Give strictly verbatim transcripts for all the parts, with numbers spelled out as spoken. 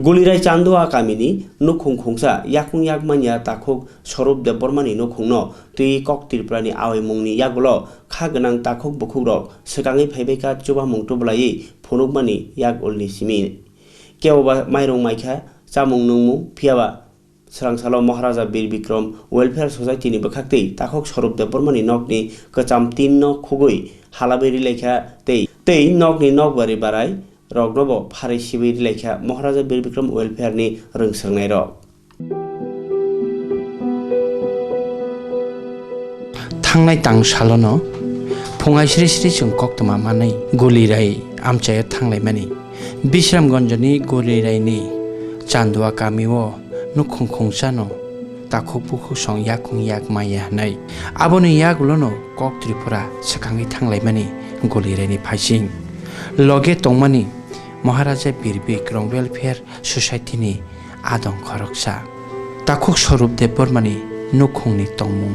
Gulirai Chandua kamini nukhung khungsa yakung yak manya takhuk Swarup Debbarmani nukhungno twi Kok Tripurani awaimungni yagulo kha gwnang takhuk bukhukrok swkangwi phaibaikha chubamung tubulaiwi phunukmani yak ulni simi. Keboba mairung maikha, chamung nungmung, phiyaba swrangsalo Maharaja Bir Bikram Welfare Society ni bwkhaktwi takhuk Swarup Debbarmani nokni kwcham tin no khugwi halabwi rilaikha tei, tei nokni nokbari barai roknobo pharwi sibwi rilaikha Maharaja Bir Bikram Welfare ni rwngswrwngnairok. Thangnai tang salono phungai sri sri chwng koktwma manwi Gulirai amchaio thanglaimani. Bisramganjni Guliraini Chandua kamio nukhung khungsano takhuk bukhuk song yakung yak maya hwnwi. Aboni yagulono Kok Tripura swkangwi thanglaimani Guliraini phaising. Loge tongmani Maharaja Bir Bikram Welfare Society ni adong khoroksa. Takhuk Swarup Debbarmani nukhungni tongmung,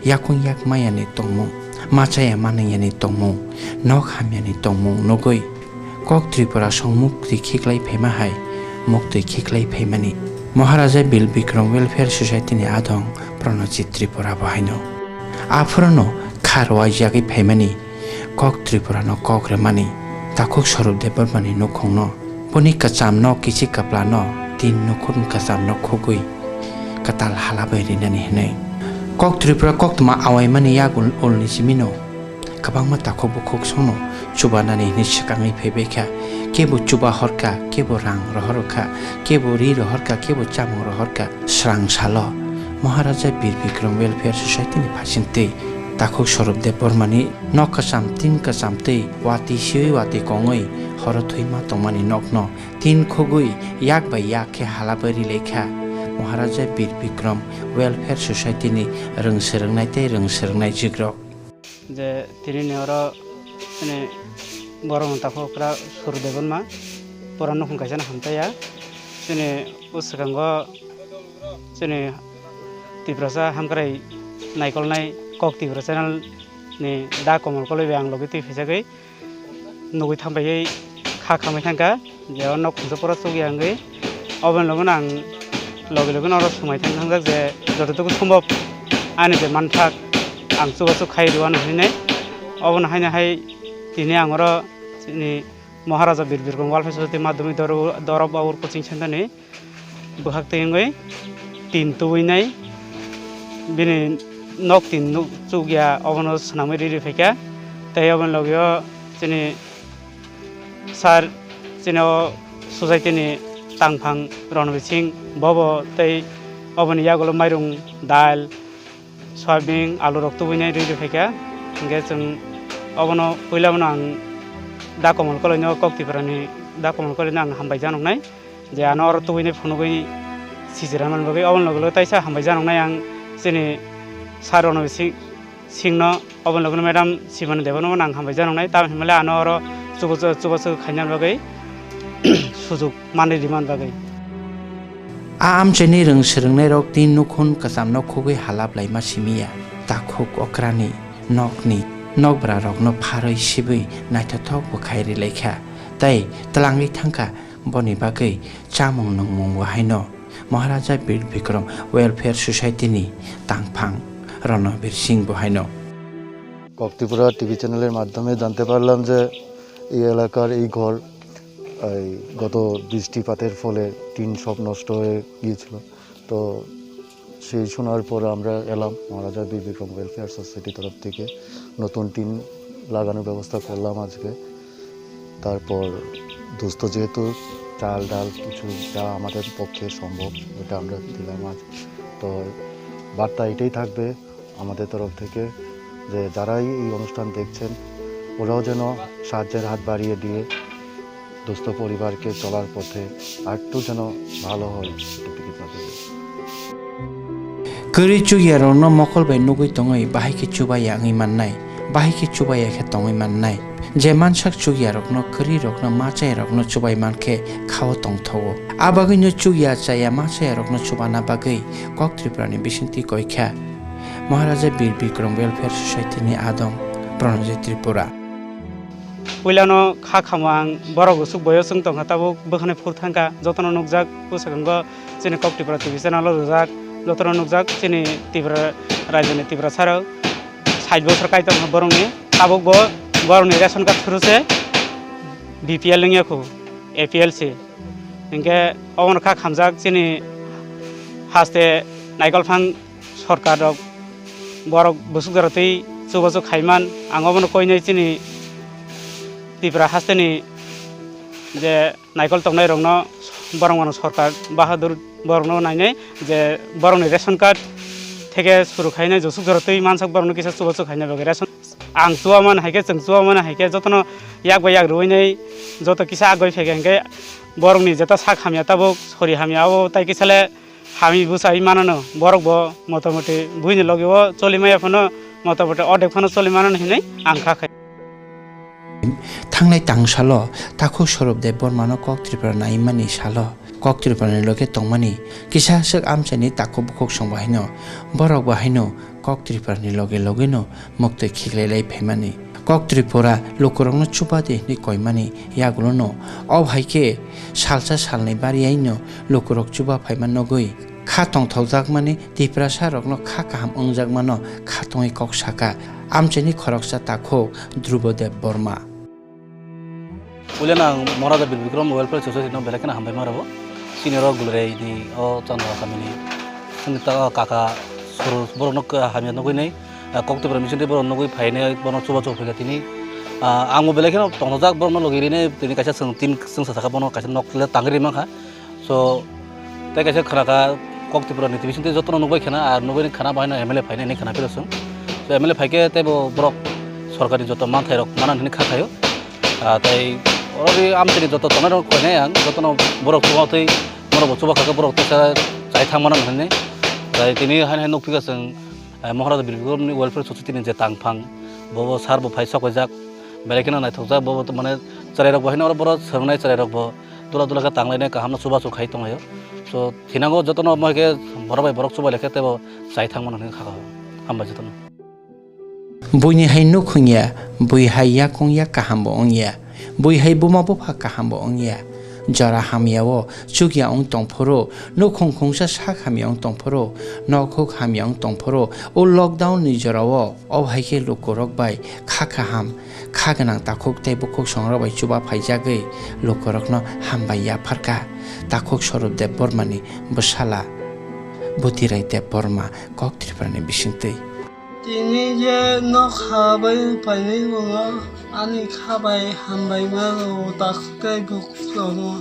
yakung yak mayani tongmung, machaya manwiyani tongmung, nok hamyani tongmung nugwi Kok Tripura song muktwi khiklai phaima hai muktwi khiklai phaimani Maharaja Bir Bikram Welfare Society ni adong Pranajit Tripura bo haino. Aphuru no kha rwai jagwi phaimani Kok Tripura no kok rwmani takhuk Swarup Debbarmani nukhungno, boni kwcham nok kichik kwplano tin nukhung kwcham no khugwi kwtal halabwi rinani hwnwi. Kok Tripura koktwma awaimani yagul ulni simino kwbangma takhuk bukhuk songno chubanani hwnwi swkangwi phaibaikha, kebo chuba horkha, kebo rang rohorkha, kebo ri rohorkha, kebo chamung rohorkha. Swrangsalo Maharaja Bir Bikram Welfare Society ni phaisingtwi takhuk Swarup Debbarmani nok kwcham tin kwcham tei watwi siwi watwi kongwi horo thwima tongmani nokno tin khugwi yak bai yak khe halabwi rilaikha Maharaja Bir Bikram Welfare Society ni rwngswrwngnai tei rwngswrwngnai jikrok. Je tini ni oro chini borok no takhuk okra Swarup Debbarma pura nukhung kaisa no hamtaiya. Chini o swkango chini Tiprasa hamkrai naikolnai Kok Tripura channel ni Da Komal Koloi bai ang logi twi phaisagwi nugwi thampaiwi kha khamwi thangkha. Je o nok khungsa pura chukya wngwi, oboni logi no ang logi logi no oro swmai thang thangjak je jototoku sombhob ani je manthak ang chubachu khai rw ano hinwi. Obono haino hai tini ang oro chini Maharaja Bir Bikram Welfare Society Madhyamik Doro-, Dorop Aur Coaching Center ni bwkhak twi wngwi tin tubui nai bini nok tin nuk chukya obono swnamwi riri phaikha. Tei oboni logi o chini sir, chini o society ni tangphang Ronbir Singh, bobo tei oboni yagulo mairung, dal, soyabin, alu rok tubui nai rwi rwi phaikha. Hinkhe chwng obono puila bono ang Da Komal Koloi no, Kok Tripura ni Da Komal Koloi no ang hambai janoknai je ano oro tubui nai phunugwi sijira man bagwi. Oboni logi logi taisa hambai janoknai ang chini sir Ronbir Singh, Singh no, oboni logi no madam Simana Debbarma no ang hambai janoknai, tamoni hinmale ano oro chubachu, chubachu khaina bagwi sujug manwi rimani bagwi. A amchaini rwngswrwngnairok tin nukhung kwchamno khugwi halap laima simiya. Takhuk okrani nokni nokbrarokno pharwi sibwi naithothok bwkhai rilaikha tei twlangwi thangkha. Boni bagwi chamung nungmung bo haino Maharaja Bir Bikram Welfare Society ni tangphang Ronbir Singh bo haino. Kok Tripura TV চ্যানেলের মাধ্যমে জানতে পারলাম যে এই এলাকার এই ঘর এই গত বৃষ্টিপাতের ফলে টিন সব নষ্ট হয়ে গিয়েছিল। তো সেই শোনার পর আমরা এলাম মহারাজা বীর বিক্রম ওয়েলফেয়ার সোসাইটির তরফ থেকে নতুন টিন লাগানোর ব্যবস্থা করলাম আজকে। তারপর দুস্থ যেহেতু চাল ডাল কিছু যা আমাদের পক্ষে সম্ভব ওটা আমরা দিলাম আজ। তো বার্তা এটাই থাকবে আমাদের তরফ থেকে যে যারাই এই অনুষ্ঠান দেখছেন ওরাও যেন সাহায্যের হাত বাড়িয়ে দিয়ে দুস্থ পরিবারকে চলার পথে আরেকটু যেন ভালো হয়, একটু কৃতজ্ঞতা জানাই। Kwrwi chukya rokno mokol bai nugwi tongwi bahai khe chubaya wngwi mannai, bahai khe chubaya khe tongwi mannai. Je mansak chukya rokno, kwrwi rokno, ma chaya rokno chubai man khe khao tongthogo. A bagwino chukya chaya ma chaya rokno chubana bagwi Kok Tripura ni bisingtwi koikha Maharaja Bir Bikram Welfare Society ni adong Pranajit Tripura. Puilano kha khamo ang borok usuk boyo chwng tongkha, tabuk bwkhani phur thangkha, jotono nukjak bwskango chini Kok Tripura T V channel o rwjak, jotono nukjak chini Tripura rajyoni Tiprasa rok sait bosor kai tongkha borokni, tabuk bo borokni ration card through se B P L wngya khu, A P L se. Hinkhe obono kha khamjak chini haste naikol phang sorkar rok borok bwswk jora twi chubachu khaiman, ang obono koinai chini Tripura hasteni je naikol tongnai rokno borok mano sorkar bahadur borokno nainai je borokni ration card theke suru khainai, bwswk jora twi mansak borokno kisa chubachu khainai bagwi ration. Ang chuba mani hai khe, chwng chuba mani hai khe, jotono yak bai yak rwui nai, joto kisa agoi phaikha hinkhe borokni jeta sak hamya tabuk sori hamya, abo tai kisa le hamwi bwsai manano, borok bo motamoti buini logi o choli maya phano motamoti ordek phano choli manano hinwi ang kha khai. Thangnai tangsalo takhuk Sorob Debbarmano Kok Tripura naimani salo Kok Tripurani loge tongmani kisa swk amchaini takhuk bukhuk song bahaino borok bahaino Kok Tripurani loge logeno muktwi khiklai lai phaimani. Kok Tripura lukurokno chuba di hinwi koimani yagulono, o hai khe salsa salnwi bariyaino lukurok chuba phaima nugwi kha tongthokjakmani Tiprasa rokno kha kaham wngjakmano kha tongwi kok saka amchaini khoroksa takhuk Dhruba Debbarma. Puilano ang Maharaja Bir Bikram Welfare Society no belai kheno hambai ma rwo. Sini oro Gulrei ni o Chandra kamini. Sini ta kaka Surus borok no hamya nugwi nai. Ah, Kok Tripura mission tei borok nugwi phainai bono chuba chuba phaikha tini. Ah, ang bo belai kheno tongthokjak borok no logi rinai tini kaisa chwng tin chwngsa saka bono kaisa nok le tangwi rimang kha. So, tei kaisa khwna kha Kok Tripura ni T V sing tei jotono nukbai khwna, ar nugwi khwna bahai no M L A phainai hinwi khwna phiro chwng. So, M L A phaikhe tei bo borok sorkar ni joto manthai rok mana hinwi kha khaio. Ah, tei oro ri amchaini joto tongnai rok khainai ang, jotono borok chuba twi, borok bo chuba khakhe borok teisa chai thang mano hinwi. Tai tini haino hai nukphika chwng, eh, Maharaja Bir Bikram ni Welfare Society ni je tangphang, bo bo sir bo phai sok paijak, belai kheno naithokjak, bo bo mane chwrai rok bo haino oro borok swrwngnai chwrai rok bo. Dula dula khe tanglainai kaham no chubachu khai tonglaio. So, thinango jotono omo hai khe borok bai borok chubai lai khe teibo chai thang mano hinwi kha kha. Hambai jotono. Buini hai nuk wngya, bui hai yakung ya kaham bo wngya. Bui hai buma bupha kaham bo wngya. Jora hamya o chukya wng tong phuru, nukhung khungsa sak hamya wng tong phuru, nokhuk hamya wng tong phuru, o lockdown ni jora o, o hai khe lukurok bai kha kaham, Kha gwnang takhuk tei bukhuk songrok bai chuba phaijagwi lukurokno hambai yapharkha. Takhuk Sorob Debbarmani bwsala Butirai Debbarma Kok Tripurani bisingtwi. Tini je nok ha bai painai wngo, ani kha bai hambai ma rwo takhuk tei bukhuk rokno.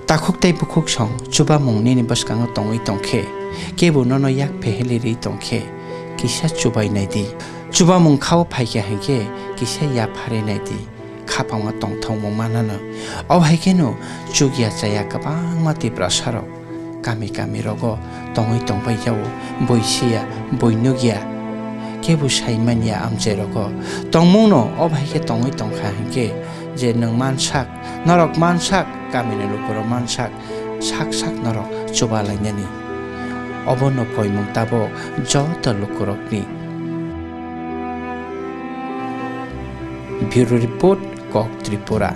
Takhuk tei bukhuk song chubamung nini bwskango tongwi tongkhe, kebo nono yak peheli ri tongkhe, kisa chubai naidi. Chubamung khao phaikha hinkhe, kisa yapharwi naidi. Khapangma tongthokmung manano. O hai kheno chukya chaya kwbangma Tiprasarok kami kami rogo tongwi tongbai yao, bui siya, bui nukya. Kebo sai manya amchai rogo. Tongmungno o hai khe tongwi tongkha hinkhe, je nwng mansak, norok mansak, kamini lukurok mansak, sak sak norok chuba lainani. Obono koimung tabok joto lukurokni. Bureau Report, Kok Tripura.